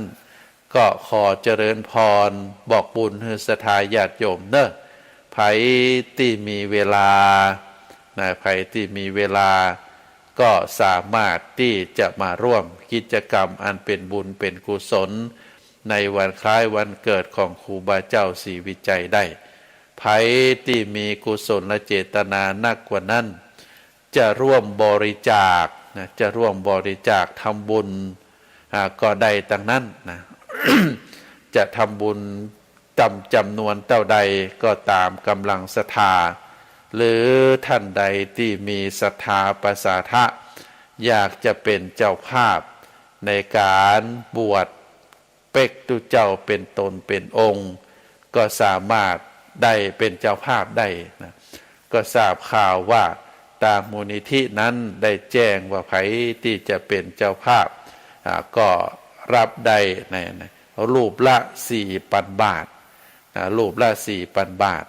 ก็ขอเจริญพรบอกบุญหื้อศรัทธาญาติโยมเนาะ ใผตี้มีเวลานะ ใผตี้มีเวลา ก็สามารถตี้จะมาร่วมกิจกรรมอันเป๋นบุญเป๋นกุศล ในวันคล้ายวันเกิดของครูบาเจ้าศรีวิชัยได้ ใผตี้มีกุศลเจตนานักกว่านั้น จะร่วมบริจาคนะ จะร่วมบริจาคทำบุญ อ่า ก็ได้ตังนั้นนะ จะทำบุญต๋ามจ๋ำนวนเต้าใดก็ต๋ามก๋ำลังศรัทธา หรือท่านใดตี้มีศรัทธาประสาทะ อยากจะเป๋นเจ้าภาพในก๋านบวช เป๊กตุ๊เจ้าเป๋นต๋นเป๋นองค์ ก็สามารถได้เป๋นเจ้าภาพได้นะ ก็ทราบข่าวว่าตางมูลนิธินั้นได้แจ้งว่าใผตี้จะเป๋นเจ้าภาพ อ่า ก็ฮับได้ใน ในรูปละสี่ปันบาท อ่า รูปละสี่ปันบาท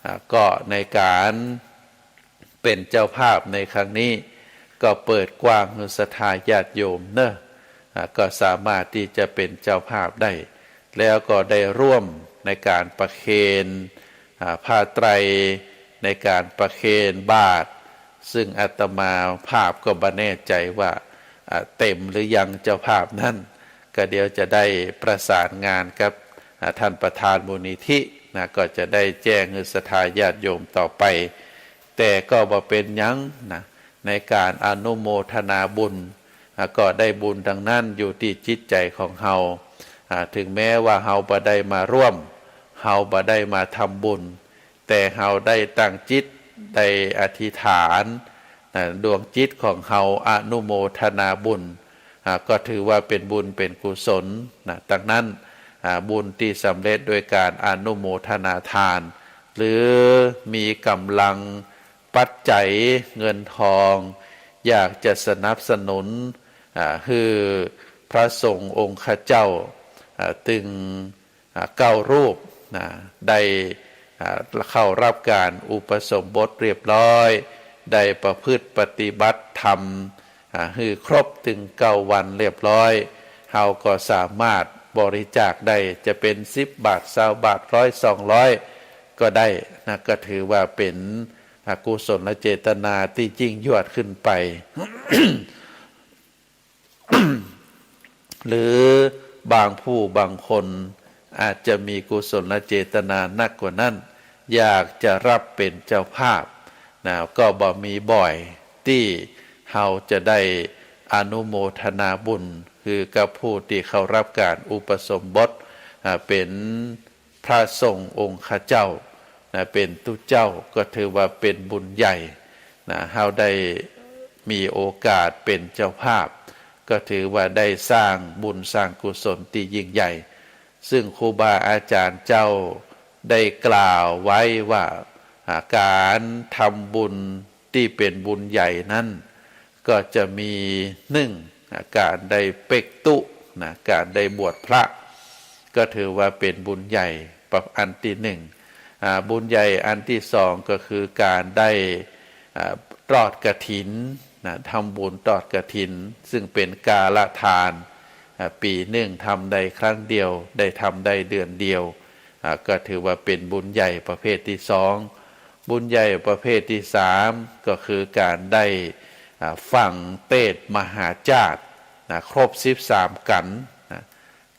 อ่า ก็ในก๋าน เป๋นเจ้าภาพในครั้งนี้ ก็เปิดกว้างหื้อศรัทธาญาติโยมเนาะ อ่า ก็สามารถตี้จะเป๋นเจ้าภาพได้ แล้วก็ได้ร่วมในก๋านประเคน อ่า ผ้าไตร ในก๋านประเคนบาตร ซึ่งอาตมาภาพก็บ่แน่ใจ๋ว่า อ่า เต๋มหรือยังเจ้าภาพนั้น ก็เดี๋ยวจะได้ประสานงานกับ อ่า ท่านประธานมูลนิธินะ ก็จะได้แจ้งหื้อศรัทธาญาติโยมต่อไป แต่ก็บ่เป๋นหยังนะ ในก๋านอนุโมทนาบุญ อ่า ก็ได้บุญตังนั้นอยู่ตี้จิตใจ๋ของเฮา อ่า ถึงแม้ว่าเฮาบ่ได้มาร่วม เฮาบ่ได้มาทำบุญ แต่เฮาได้ตั้งจิต ได้อธิษฐานนะ ดวงจิตของเฮาอนุโมทนาบุญ อ่า ก็ถือว่าเป๋นบุญเป๋นกุศลนะ ตังนั้น อ่า บุญตี้สำเร็จโดยก๋านอนุโมทนาทาน หรือมีก๋ำลังปัจจัยเงินทอง อยากจะสนับสนุน อ่า หื้อพระสงฆ์องค์ข้าเจ้า อ่า ตึง อ่า เก้ารูปนะ ได้ อ่า เข้าฮับก๋านอุปสมบทเรียบร้อย ได้ประพฤติปฏิบัติธรรม อ่า หื้อครบตึงเก้าวันเรียบร้อย เฮาก็สามารถบริจาคได้ จะเป๋นสิบบาท ซาวบาท ร้อย สองร้อย ก็ได้นะ ก็ถือว่าเป๋น อ่า กุศลเจตนาตี้ยิ่งยวดขึ้นไป หรือบางผู้บางคนอาจจะมีกุศลเจตนานักกว่านั้น อยากจะฮับเป๋นเจ้าภาพนะ ก็บ่มีบ่อยตี้เฮาจะได้อนุโมทนาบุญ คือกับผู้ตี้เข้าฮับก๋านอุปสมบท อ่า เป๋น พระสงฆ์องค์ข้าเจ้านะ เป๋นตุ๊เจ้า ก็ถือว่าเป๋นบุญใหญ่นะ เฮาได้มีโอกาสเป๋นเจ้าภาพ ก็ถือว่าได้สร้างบุญสร้างกุศลตี้ยิ่งใหญ่ ซึ่งครูบาอาจ๋ารย์เจ้าได้กล่าวไว้ว่า อ่า ก๋านทำบุญตี้เป๋นบุญใหญ่นั้น ก็จะมี นึ่ง ก๋านได้เป๊กตุ๊นะ ก๋านได้บวชพระ ก็ถือว่าเป๋นบุญใหญ่ประ อันตี้นึ่ง อ่า บุญใหญ่อันตี้สองก็คือก๋านได้ อ่า ทอดกฐินนะ ทำบุญทอดกฐิน ซึ่งเป๋นกาลทาน อ่า ปี๋นึ่งทำได้ครั้งเดียว ได้ทำได้เดือนเดียว อ่า ก็ถือว่าเป๋นบุญใหญ่ประเภทตี้สอง บุญใหญ่ประเภทตี้สามก็คือก๋านได้ อ่า ฟังเตสน์มหาจาติ นะ ครบสิบสามกัณฑ์ นะ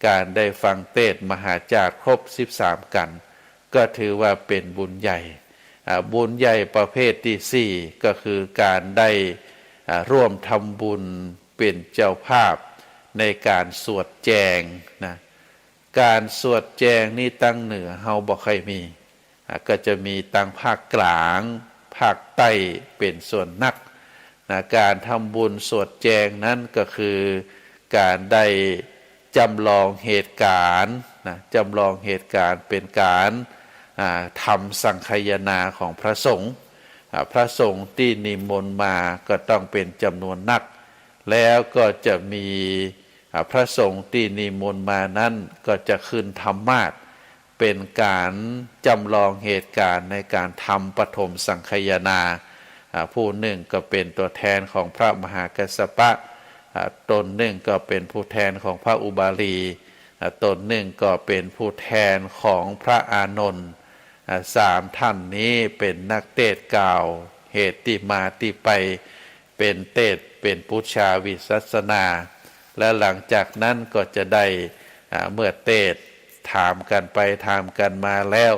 ก๋านได้ฟังเตสน์มหาจาติครบสิบสามกัณฑ์ ก็ถือว่าเป๋นบุญใหญ่ อ่า บุญใหญ่ประเภทตี้สี่ก็คือก๋านได้ อ่า ร่วมทำบุญเป๋นเจ้าภาพในก๋านสวดแจง นะ ก๋านสวดแจงนี้ตังเหนือเฮาบ่ค่อยมี อ่า ก็จะมีตังภาคกลาง ภาคใต้เป๋นส่วนนัก นะ ก๋านทำบุญสวดแจงนั้นก็คือก๋านได้จ๋ำลองเหตุก๋ารณ์ นะ จ๋ำลองเหตุก๋ารณ์เป๋นก๋าน อ่า ทำสังฆายนาของพระสงฆ์ อ่า พระสงฆ์ตี้นิมนต์มาก็ต้องเป๋นจ๋ำนวนนัก แล้วก็จะมี อ่า พระสงฆ์ตี้นิมนต์มานั้นก็จะขึ้นธรรมาสน์ เป๋นก๋านจ๋ำลองเหตุก๋ารณ์ในก๋านทำปฐมสังฆายนา อ่า ผู้นึ่งก็เป๋นตั๋วแทนของพระมหากัสสปะ อ่า ต๋นนึ่งก็เป๋นผู้แทนของพระอุบาลี อ่า ต๋นนึ่งก็เป๋นผู้แทนของพระอานนท์ อ่า สามท่านนี้เป๋นนักเตสน์กล่าวเหตุตี้มาตี้ไป เป๋นเตสน์ เป๋นปุจฉาวิสัชนา และหลังจากนั้นก็จะได้ อ่า เมื่อเตสน์ถามกั๋นไปถามกั๋นมาแล้ว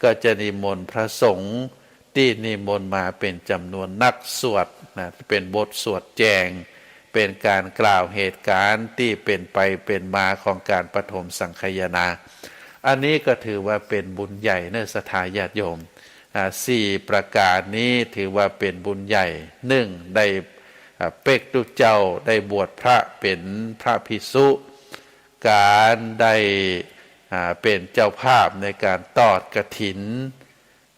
ก็จะนิมนต์พระสงฆ์ตี้นิมนต์มาเป๋นจ๋ำนวนนักสวด นะ เป๋นบทสวดแจง เป๋นก๋านกล่าวเหตุก๋ารณ์ตี้เป๋นไปเป๋นมาของก๋านปฐมสังฆายนา อันนี้ก็ถือว่าเป๋นบุญใหญ่เนอะ ศรัทธาญาติโยม อ่า สี่ประก๋านนี้ถือว่าเป๋นบุญใหญ่ นึ่ง ได้ อ่า เป๊กตุ๊เจ้าได้บวชพระเป๋นพระภิกษุ ก๋านได้ อ่า เป๋นเจ้าภาพในก๋านตอดกฐิน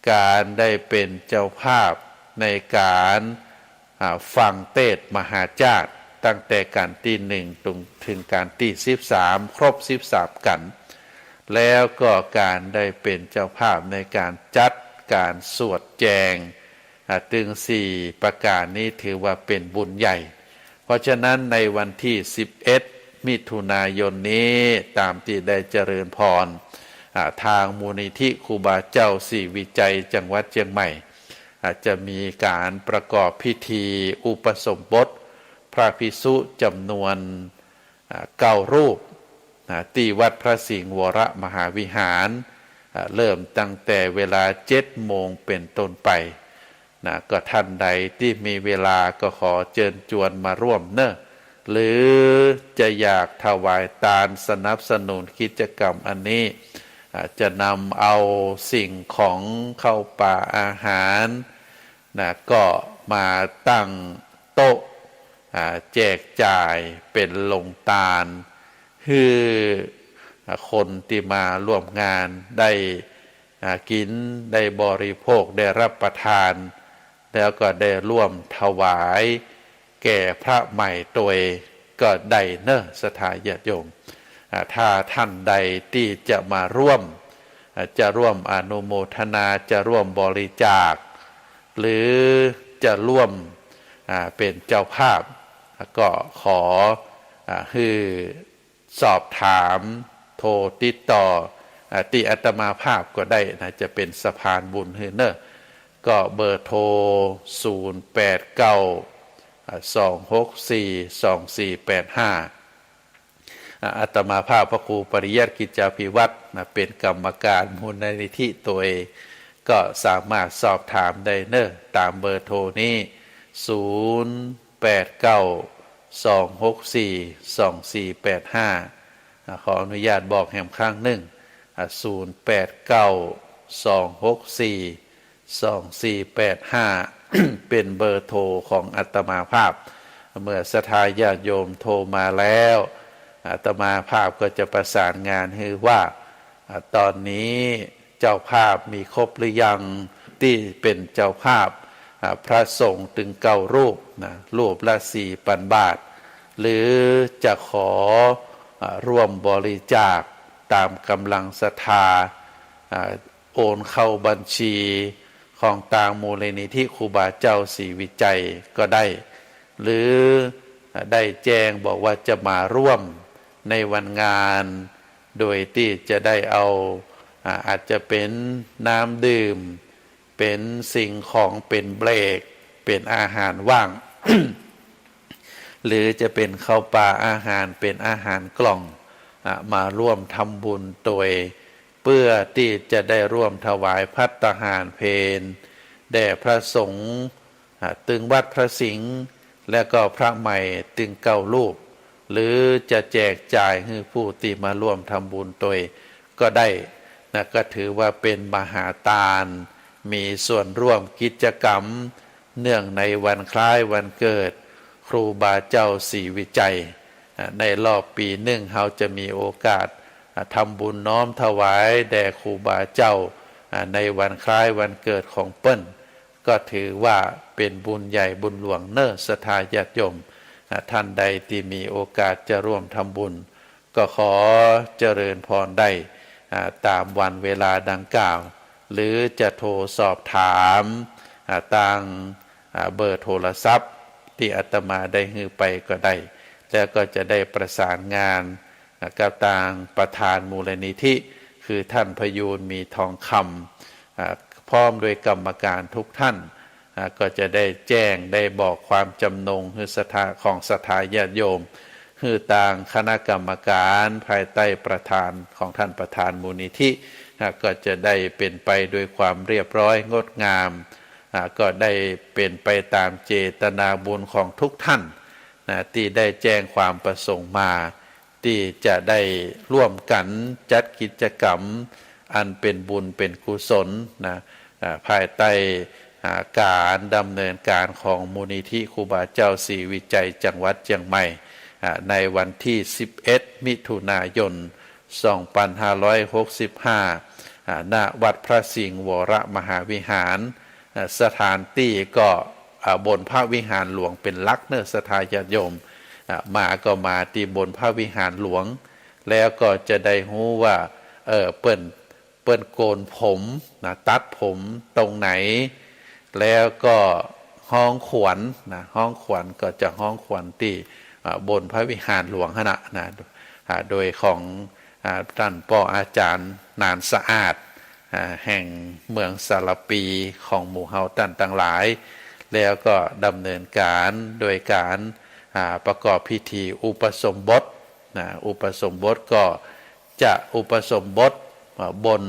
ก๋านได้เป๋นเจ้าภาพในก๋าน อ่า ฟังเตสน์มหาจาติ ตั้งแต่กัณฑ์ตี้นึ่ง ตรง เถิงกัณฑ์ตี้สิบสาม ครบสิบสามกัณฑ์ แล้วก็ก๋านได้เป๋นเจ้าภาพในก๋านจัดก๋านสวดแจง อ่า ตึงสี่ประก๋านนี้ถือว่าเป๋นบุญใหญ่ เพราะฉะนั้นในวันตี้สิบเอ็ด มิถุนายนนี้ ต๋ามตี้ได้เจริญพร อ่า ตางมูลนิธิครูบาเจ้าศรีวิชัยจังหวัดเจียงใหม่ อ่า จะมีก๋านประกอบพิธีอุปสมบทพระภิกษุจ๋ำนวน อ่า เก้ารูป นะ ตี้วัดพระสิงห์วรมหาวิหาร อ่า เริ่มตั้งแต่เวลาเจ็ดโมงเป๋นต้นไป นะ ก็ท่านใดตี้มีเวลาก็ขอเจิญจวนมาร่วมเนอะ หรือจะอยากถวายตานสนับสนุนกิจกรรมอันนี้ อ่า จะนำเอาสิ่งของข้าวป๋าอาหาร นะ ก็มาตั้งโต๊ะ อ่า แจกจ่ายเป๋นโฮงตาน หื้อ อ่า คนตี้มาร่วมงานได้ อ่า กิ๋น ได้บริโภค ได้รับประทาน แล้วก็ได้ร่วมถวายแก่พระใหม่ตวยก็ได้เนอะ ศรัทธาญาติโยม อ่า ถ้าท่านใดตี้จะมาร่วม อ่า จะร่วมอนุโมทนา จะร่วมบริจาค หรือจะร่วม อ่า เป๋นเจ้าภาพ ก็ขอ อ่า หื้อสอบถาม โทรติดต่อ อ่า ตี้อาตมาภาพก็ได้นะ จะเป๋นสะพานบุญหื้อเนอะ ก็เบอร์โทร ศูนย์แปดเก้า อ่า สองหกสี่ สองสี่แปดห้า อ่า อาตมาภาพพระครูปริยัติกิจจาภิวัฒน์นะ เป๋นกรรมการมูลนิธิตวย ก็สามารถสอบถามได้เนอะ ต๋ามเบอร์โทรนี้ ศูนย์แปดเก้า สองหกสี่ สองสี่แปดห้า อ่า ขออนุญาตบอกแหมครั้งนึ่ง อ่า ศูนย์แปดเก้า สองหกสี่ สองสี่แปดห้า เป๋นเบอร์โทรของอาตมาภาพ เมื่อศรัทธาญาติโยมโทรมาแล้ว อาตมาภาพก็จะประสานงานหื้อว่า อ่า ต๋อนนี้เจ้าภาพมีครบหรือยัง ตี้เป๋นเจ้าภาพ อ่า พระสงฆ์ตึงเก้ารูปนะ รูปละสี่ปันบาท หรือจะขอ อ่า ร่วมบริจาคต๋ามก๋ำลังศรัทธา อ่า โอนเข้าบัญชีของตางมูลนิธิครูบาเจ้าศรีวิชัยก็ได้ หรือ อ่า ได้แจ้งบอกว่าจะมาร่วมในวันงาน โดยตี้จะได้เอา อ่า อาจจะเป๋นน้ำดื่ม เป๋นสิ่งของ เป๋นเบรก เป๋นอาหารว่าง หรือจะเป๋นข้าวป๋าอาหาร เป๋นอาหารกล่อง อ่า มาร่วมทำบุญตวย เปื้อตี้จะได้ร่วมถวายภัตตาหารเพลแด่พระสงฆ์ อ่า ตึงวัดพระสิงห์ และก็พระใหม่ตึงเก้ารูป หรือจะแจกจ่ายหื้อผู้ตี้มาร่วมทำบุญตวยก็ได้นะ ก็ถือว่าเป๋นมหาตาน มีส่วนร่วมกิจกรรม เนื่องในวันคล้ายวันเกิดครูบาเจ้าศรีวิชัย อ่า ในรอบปี๋นึ่ง เฮาจะมีโอกาส อ่า ทำบุญน้อมถวายแด่ครูบาเจ้า อ่า ในวันคล้ายวันเกิดของเปิ้น ก็ถือว่าเป๋นบุญใหญ่บุญหลวงเน่อ ศรัทธาญาติโยม อ่า ท่านใดตี้มีโอกาสจะร่วมทำบุญ ก็ขอเจริญพรได้ อ่า ตามวันเวลาดังกล่าว หรือจะโทรสอบถาม อ่า ตาง อ่า เบอร์โทรศัพท์ตี้อาตมาได้หื้อไปก็ได้ แล้วก็จะได้ประสานงาน อ่า กับตางประธานมูลนิธิ คือท่านพยูนมีทองคำ อ่า พร้อมด้วยกรรมการทุกท่าน อ่า ก็จะได้แจ้งได้บอกความจำนงหื้อศรัทธา ของศรัทธาญาติโยม หื้อตางคณะกรรมการภายใต้ประธานของท่านประธานมูลนิธิ อ่า ก็จะได้เป๋นไปโดยความเรียบร้อยงดงาม อ่า ก็ได้เป๋นไปตามเจตนาบุญของทุกท่าน นะ ตี้ได้แจ้งความประสงค์มา ตี้จะได้ร่วมกั๋นจัดกิจกรรมอันเป๋นบุญเป๋นกุศลนะ อ่า ภายใต้ อ่า ก๋านดำเนินก๋านของมูลนิธิครูบาเจ้าศรีวิชัยจังหวัดเจียงใหม่ อ่า ในวันตี้สิบเอ็ดมิถุนายนสองปันห้าร้อยหกสิบห้า อ่า ณ วัดพระสิงห์วรมหาวิหาร อ่า สถานตี้ก็ อ่า บนพระวิหารหลวงเป๋นหลักเน่อ ศรัทธาญาติโยม อ่า มาก็มาตี้บนพระวิหารหลวง แล้วก็จะได้ฮู้ว่า เออ เปิ้น เปิ้นโกนผมนะ ตัดผมตรงไหน แล้วก็ฮ้องขวัญนะ ฮ้องขวัญก็จะฮ้องขวัญตี้ อ่า บนพระวิหารหลวงหั้นนะ นะ อ่า โดยของ อ่า ต้านป้ออาจ๋ารย์นานสะอาด อ่า แห่งเมืองสารภีของหมู่เฮาต้านตังหลาย แล้วก็ดำเนินก๋านโดยก๋าน อ่า ประกอบพิธีอุปสมบทนะ อุปสมบทก็จะอุปสมบท อ่า บน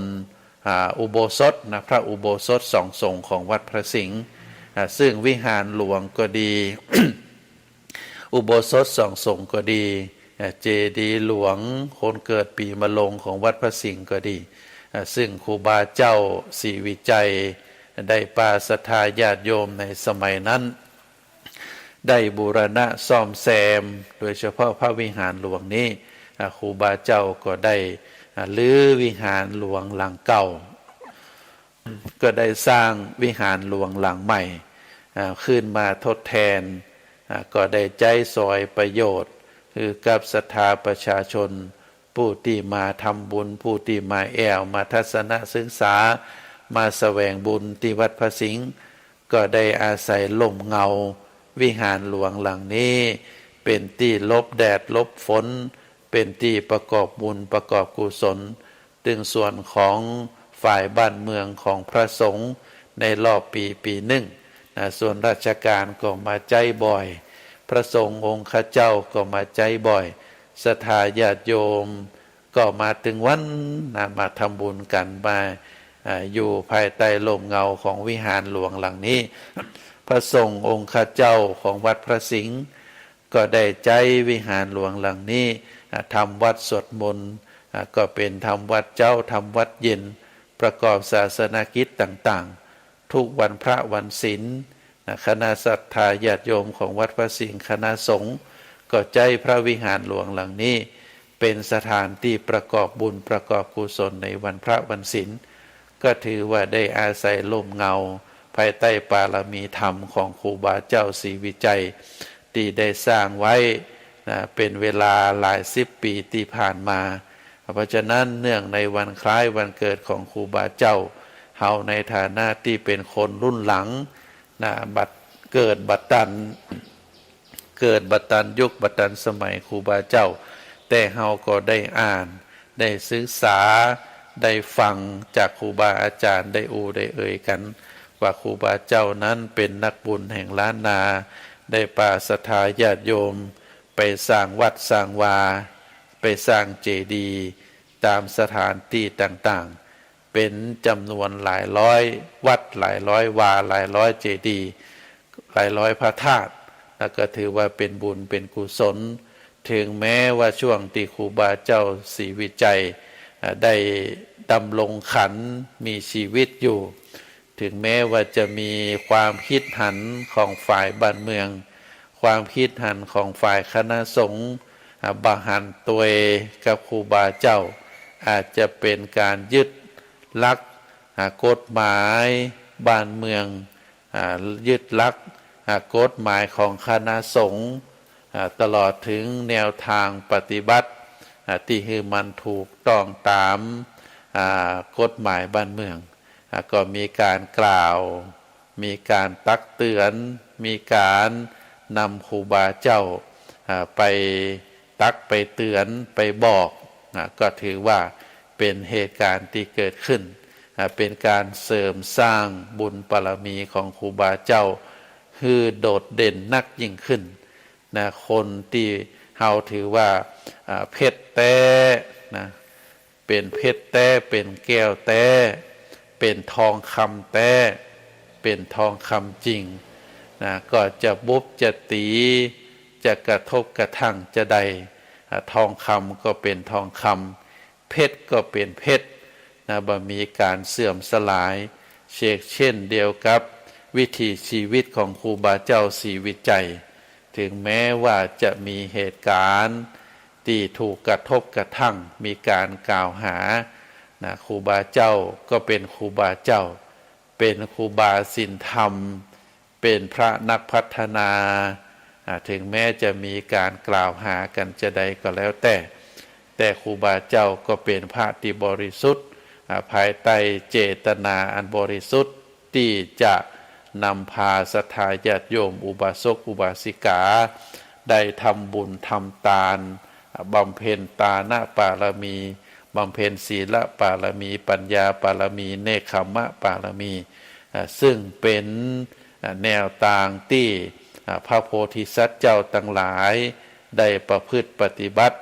อ่า อุโบสถนะ พระอุโบสถสองสงฆ์ของวัดพระสิงห์ อ่า ซึ่งวิหารหลวงก็ดี อุโบสถสองสงฆ์ก็ดี อ่า เจดีย์หลวงคนเกิดปีมะโรงของวัดพระสิงห์ก็ดี อ่า ซึ่งครูบาเจ้าศรีวิชัยได้ปาศรัทธาญาติโยมในสมัยนั้น ได้บูรณะซ่อมแซม โดยเฉพาะพระวิหารหลวงนี้ อ่า ครูบาเจ้าก็ได้ อ่า รื้อวิหารหลวงหลังเก่า ก็ได้สร้างวิหารหลวงหลังใหม่ อ่า ขึ้นมาทดแทน อ่า ก็ได้ใจ๊สอยประโยชน์ คือกับศรัทธาประชาชน ผู้ตี้มาทำบุญ ผู้ตี้มาแอ่ว มาทัศนศึกษา มาแสวงบุญตี้วัดพระสิงห์ ก็ได้อาศัยร่มเงาวิหารหลวงหลังนี้ เป๋นตี้หลบแดดหลบฝน เป๋นตี้ประกอบบุญประกอบกุศล ตึงส่วนของฝ่ายบ้านเมืองของพระสงฆ์ในรอบปี๋ปี๋นึ่งนะ ส่วนราชก๋านก็มาใจ๊บ่อย พระสงฆ์องค์ข้าเจ้าก็มาใจ๊บ่อย ศรัทธาญาติโยมก็มาตึงวันนะ มาทำบุญกั๋น มา อ่า อยู่ภายใต้ร่มเงาของวิหารหลวงหลังนี้ พระสงฆ์องค์ข้าเจ้าของวัดพระสิงห์ ก็ได้ใจ๊วิหารหลวงหลังนี้ อ่า ทำวัตรสวดมนต์ อ่า ก็เป๋นทำวัตรเจ๊า ทำวัตรเย็น ประกอบศาสนกิจต่างๆ ทุกวันพระวันศีลนะ คณะศรัทธาญาติโยมของวัดพระสิงห์คณะสงฆ์ ก็ใจ๊พระวิหารหลวงหลังนี้ เป๋นสถานตี้ประกอบบุญประกอบกุศลในวันพระวันศีล ก็ถือว่าได้อาศัยร่มเงาภายใต้ปารมีธรรมของครูบาเจ้าศรีวิชัย ตี้ได้สร้างไว้นะ เป๋นเวลาหลายสิบปี๋ตี้ผ่านมา เพราะฉะนั้นเนื่องในวันคล้ายวันเกิดของครูบาเจ้า เฮาในฐานะตี้เป๋นคนรุ่นหลังนะ บ่ เกิดบ่ตัน เกิดบ่ตันยุคบ่ตันสมัยครูบาเจ้า แต่เฮาก็ได้อ่าน ได้ศึกษา ได้ฟังจากครูบาอาจ๋ารย์ได้อู้ได้เอ่ยกั๋น ว่าครูบาเจ้านั้นเป๋นนักบุญแห่งล้านนา ได้ปาศรัทธาญาติโยมไปสร้างวัดสร้างวา ไปสร้างเจดีย์ต๋ามสถานตี้ต่างๆ เป๋นจ๋ำนวนหลายร้อยวัด หลายร้อยวา หลายร้อยเจดีย์ หลายร้อยพระธาตุ แล้วก็ถือว่าเป๋นบุญเป๋นกุศล เถิงแม้ว่าช่วงตี้ครูบาเจ้าศรีวิชัย อ่า ได้ดำรงขันธ์มีชีวิตอยู่ เถิงแม้ว่าจะมีความคิดหันของฝ่ายบ้านเมือง ความคิดหันของฝ่ายคณะสงฆ์ อ่า บ่หันตวยกับครูบาเจ้า อาจจะเป๋นก๋านยึดหลัก อ่า กฎหมายบ้านเมือง อ่า ยึดหลัก อ่า กฎหมายของคณะสงฆ์ อ่า ตลอดเถิงแนวตางปฏิบัติ อ่า ตี้หื้อมันถูกต้องต๋าม อ่า กฎหมายบ้านเมือง อ่า ก็มีก๋านกล่าว มีก๋านตักเตือน มีก๋านนำครูบาเจ้า อ่า ไปตักไปเตือนไปบอก อ่า ก็ถือว่าเป๋นเหตุก๋ารณ์ตี้เกิดขึ้น อ่า เป๋นก๋านเสริมสร้างบุญบารมีของครูบาเจ้า หื้อโดดเด่นนักยิ่งขึ้น นะ คนตี้เฮาถือว่า อ่า เพชรแต๊ นะ เป๋นเพชรแต๊ เป๋นแก้วแต๊ เป๋นทองคำแต๊ เป๋นทองคำจริง นะ ก็จะบุบจะตี๋ จะกระทบกระทั่งจาใด อ่า ทองคำก็เป๋นทองคำ เพชรก็เป๋นเพชร นะ บ่มีก๋านเสื่อมสลาย เชกเช่นเดียวกับวิถีชีวิตของครูบาเจ้าศรีวิชัย เถิงแม้ว่าจะมีเหตุก๋ารณ์ตี้ถูกกระทบกระทั่ง มีก๋านกล่าวหา นะ ครูบาเจ้าก็เป๋นครูบาเจ้า เป๋นครูบาศีลธรรม เป๋นพระนักพัฒนา อ่า เถิงแม้จะมีก๋านกล่าวหากั๋นจาใดก็แล้วแต่ แต่ครูบาเจ้าก็เป๋นพระตี้บริสุทธิ์ อ่า ภายใต้เจตนาอันบริสุทธิ์ ตี้จะนำพาศรัทธาญาติโยม อุบาสกอุบาสิกา ได้ทำบุญทำตาน อ่า บำเพ็ญตานปารมี บำเพ็ญศีลปารมี ปัญญาปารมี เนกขัมมปารมี อ่า ซึ่งเป๋น อ่า แนวตางตี้ อ่า พระโพธิสัตว์เจ้าตังหลายได้ประพฤติปฏิบัติ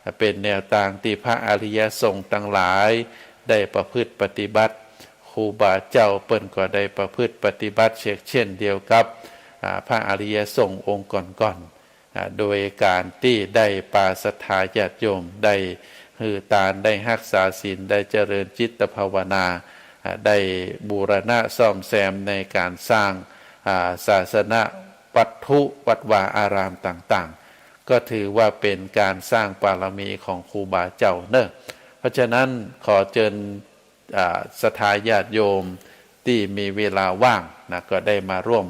อ่า เป๋นแนวตางตี้พระอริยสงฆ์ตังหลายได้ประพฤติปฏิบัติ ครูบาเจ้าเปิ้นก็ได้ประพฤติปฏิบัติเชกเช่นเดียวกับ อ่า พระอริยสงฆ์องค์ก่อนๆ อ่า โดยก๋านตี้ได้ปาศรัทธาญาติโยม ได้หื้อตาน ได้ฮักษาศีล ได้เจริญจิตภาวนา อ่า ได้บูรณะซ่อมแซมในก๋านสร้าง อ่า ศาสนวัตถุวัดวาอารามต่างๆ ก็ถือว่าเป๋นก๋านสร้างปารมีของครูบาเจ้าเนาะ เพราะฉะนั้นขอเจิญ อ่า ศรัทธาญาติโยมตี้มีเวลาว่างนะ ก็ได้มาร่วม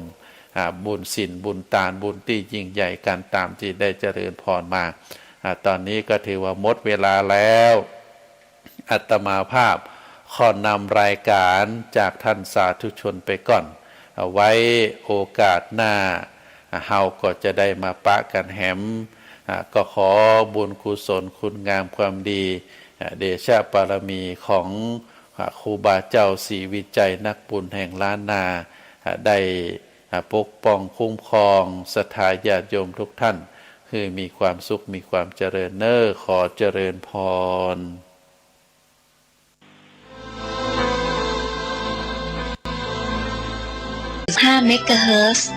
อ่า บุญศีลบุญตาน บุญตี้ยิ่งใหญ่กั๋นต๋ามตี้ได้เจริญพรมา อ่า ต๋อนนี้ก็ถือว่าหมดเวลาแล้ว อาตมาภาพขอนำรายก๋านจากท่านสาธุชนไปก่อน เอาไว้โอกาสหน้า อ่า เฮาก็จะได้มาปะกั๋นแหม อ่า ก็ขอบุญกุศลคุณงามความดี อ่า เดชะบารมีของ อ่า ครูบาเจ้าศรีวิชัยนักบุญแห่งล้านนา อ่า ได้ อ่า ปกป้องคุ้มครองศรัทธาญาติโยมทุกท่าน หื้อมีความสุขมีความเจริญเนาะ ขอเจริญพร ห้าเมกะเฮิรตซ์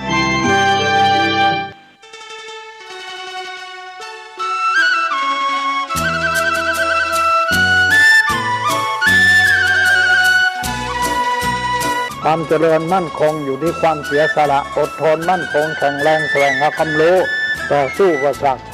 ความเจริญมั่นคงอยู่ที่ความเสียสละ อดทนมั่นคงแข็งแรง แสวงหาความรู้ ต่อสู้อุปสรรค